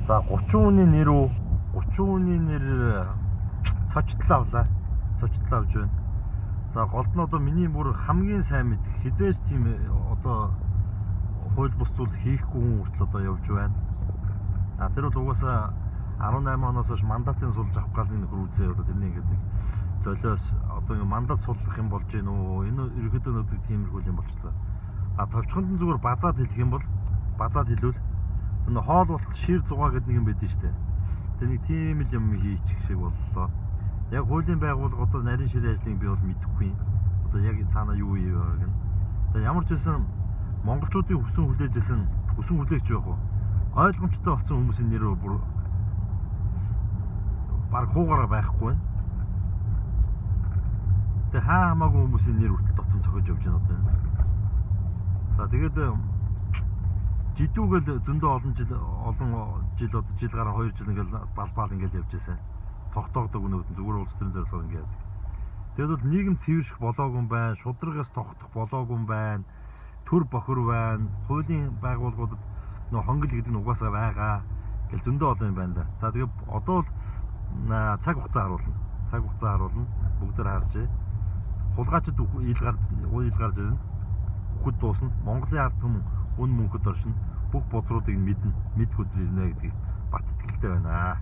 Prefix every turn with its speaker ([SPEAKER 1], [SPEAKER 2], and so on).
[SPEAKER 1] За 30 хүний нэр үү? 30 хүний нэр цочтлоо авлаа. Цочтлоо авч байна. За голд нь одоо миний бүр хамгийн сайн мэдэх хизээж тийм одоо хууль бус зүйл хийхгүй хүн хүртэл одоо явж байна. А тэр бол угаасаа 18 оноос хойш мандатын сулж авах гал нэг нөхөр үзээ одоо тэрний ингээд нэг золиос одоо ингээд мандат суллах юм болж гин үү? Энэ ерөөхдөө нэг тиймэрхүү юм болчлоо. А товчхонд нь зүгээр базаад хэлэх юм бол базаад хэлвэл энэ хоол болтол шир зугаа гэдэг нэг юм байдэн штэ. Тэр нэг тийм л юм хийчих шиг боллоо. Яг хуулийн байгууллага одоо нарийн ширээ ажлыг би бол мэдэхгүй юм. Одоо яг цаана юу юу байгааг нь. Тэгээ ямар ч байсан монголчуудын хүсэн хүлээжсэн хүсэн хүлээгч байх уу? Ойлгомжтой болсон хүмүүсийн нэр бүр баг хуугаараа байхгүй байна. Тэгээ хаа хамаагүй хүмүүсийн нэр хүртэл дотн цохиж явж байна одоо энэ. За тэгээд жидүүгэл зөндөө олон жил олон жил одоо жил гарan 2 жил ингээл балбаал ингээл явж байсан. Тогтоогдог өнөөд зүгээр улс төрийн зорилгоор ингээд. Тэгээд бол нийгэм цэвэрших болоогүй юм байна, шударгаас тогтох болоогүй юм байна, төр бохор байна, хуулийн байгууллагуудад нөө хонгил гэдэг нь угаасаа байгаа гэл зөндөө олон юм байна да. За тэгээд одоо бол цаг хугацаа харуулна. Цаг хугацаа харуулна. Бүгдээр харжээ. Хулгайчид ил гарч ил гарч ирнэ. Үхэд дуусна. Монголын ард түмэн үн мөнхөд оршино. Бүх бодруудыг мэднэ. Мэдх өдөр ирнэ гэдгийг бат итгэлтэй байна.